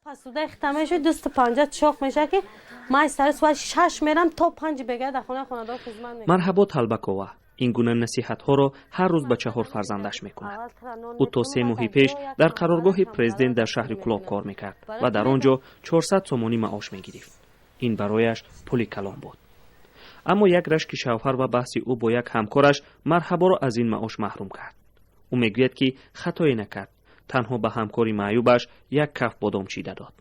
Посудаи хита мешуд, 250 чоқ меша, ки ман сари соати 6 мерам, то 5 бега дар хонаи хонадор хизмат мекунам. Марҳабо Талбакова ин гуна насиҳатҳоро ҳар рӯз ба чаҳор фарзандаш мекунад. Ӯ то 3 моҳи пеш дар қароргоҳи президент дар шаҳри Кулоб кор мекард ва дар он ҷо 400 сомонӣ маош мегирифт. Ин барояш пули калон буд, аммо як рашки шавҳар ва баҳси ӯ бо як ҳамкораш Марҳаборо аз ин маош маҳрум кард. Ӯ мегӯяд, ки хатое накард, танҳо ба ҳамкори маъюбаш як каф бодом чида дод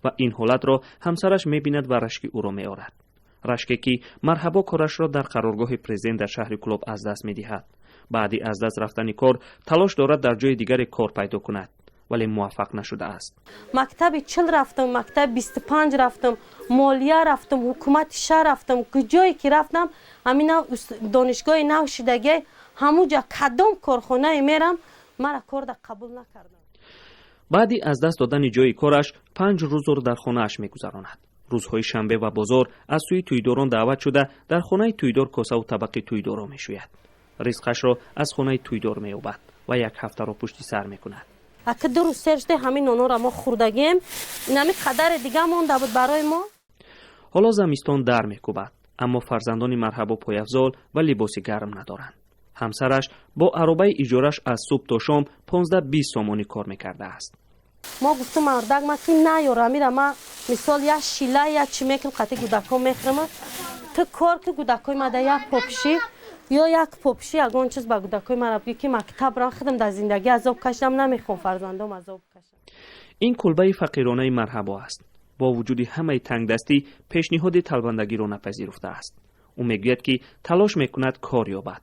ва ин ҳолатро ҳамсараш мебинад ва рашки ӯро меорад. Рашке, ки Марҳабо корашро дар қароргоҳи президент дар шаҳри Кулоб аз даст медиҳад. Баъди аз даст рафтани кор талош дорад дар ҷои дигаре кор пайдо кунад, вале муваффақ нашудааст. Мактаби 40 рафтам, мактаби 25 рафтам, молия рафтам, ҳукумати шаҳр рафтам. Куҷое ки рафтам, ҳамин донишгоҳи нав шидагиай, ҳамуҷа кадом корхонае мерам, мара корда қабул накардам. Баъди аз даст додани ҷои кораш 5 рӯзро дар хонааш мегузаронад. Рӯзҳои шанбе ва бозор аз сӯи тӯйдорон даъват шуда, дар хонаи тӯйдор косаву табақи тӯйдорро мешӯяд. Ризқашро аз хонаи тӯйдор меёбад ва як ҳафтаро пушти сар мекунад. Ака, 2 рӯз сер шуде, ҳамин нонҳоро мо хӯрдагием, инами қадаре дига монда буд барои мо. Ҳоло замистон дар мекӯбад, аммо фарзандони Марҳабо пойафзол ва либоси гарм надоранд. Ҳамсараш бо аробаи иҷораш аз субҳ то шом 15-20 сомонӣ кор мекардааст. Мо гуфтум, мардак ма ки наёр, амира ма мисол як шила, як чӣ мекунам, қати гудакҳо мехӯрам. Ту кор ки, гудакҳои ма да як попшӣ ё як попшӣ, ягон чиз ба гудакҳои мара бигӣ, ки мактаб рам. Худам дар зиндагӣ азоб кашидам, намехоҳам фарзандом азоб кашам. Ин кулбаи фақиронаи Марҳабо аст. Бо вуҷуди ҳамаи тангдастӣ пешниҳоди талбандагиро напазируфтааст. Ӯ мегӯяд, ки талош мекунад кор ёбад.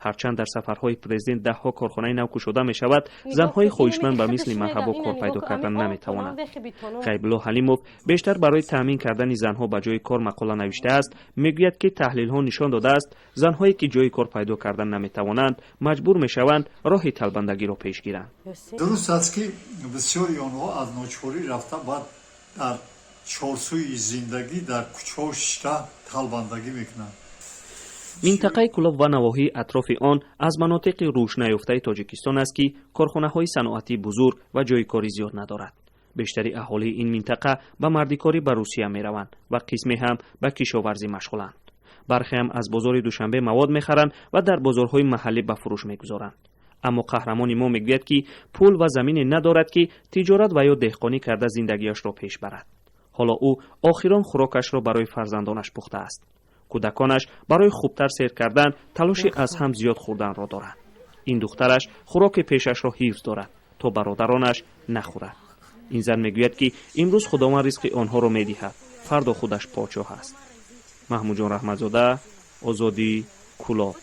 Ҳарчанд дар сафарҳои президент даҳҳо корхонаи нав кушода мешавад, занҳои хоҳишманд ба мисли Марҳабо кор пайдо кардан наметавонанд. Ғайбулло Ҳалимов бештар барои таъмин кардани занҳо ба ҷои кор мақола навиштааст. Мегӯяд, ки таҳлилҳо нишон додааст, занҳое ки ҷои кор пайдо кардан наметавонанд, маҷбур мешаванд роҳи талбандагиро пеш гиранд. Дуруст аст, ки бисёри онҳо аз ночорӣ рафта, баъд дар чорсӯи зиндагӣ, дар кӯчаҳо шишта талбандагӣ мекунанд. Минтақаи Кулоб ва навоҳии атрофи он аз манотиқи рушд наёфтаи Тоҷикистон аст, ки корхонаҳои саноатии бузург ва ҷои кори зиёд надорад. Бештари аҳолии ин минтақа ба мардикорӣ ба Русия мераванд ва қисме ҳам ба кишоварзӣ машғуланд. Бархе ҳам аз бозори Душанбе мавод мехаранд ва дар бозорҳои маҳаллӣ ба фурӯш мегузоранд. Аммо қаҳрамони мо мегӯяд, ки пул ва замине надорад, ки тиҷорат ва ё деҳқонӣ карда зиндагиашро пеш барад. Ҳоло ӯ охирон хӯрокашро барои фарзандонаш пухтааст. Кӯдаконаш барои хубтар сер кардан талоши аз ҳам зиёд хӯрданро доранд. Ин духтараш хӯроки пешашро ҳифз дорад, то бародаронаш нахӯрад. Ин зан мегӯяд, ки имрӯз Худованд ризқи онҳоро медиҳад, фардо худаш подшоҳ аст. Маҳмудҷон Раҳматзода, Озодӣ, Кулоб.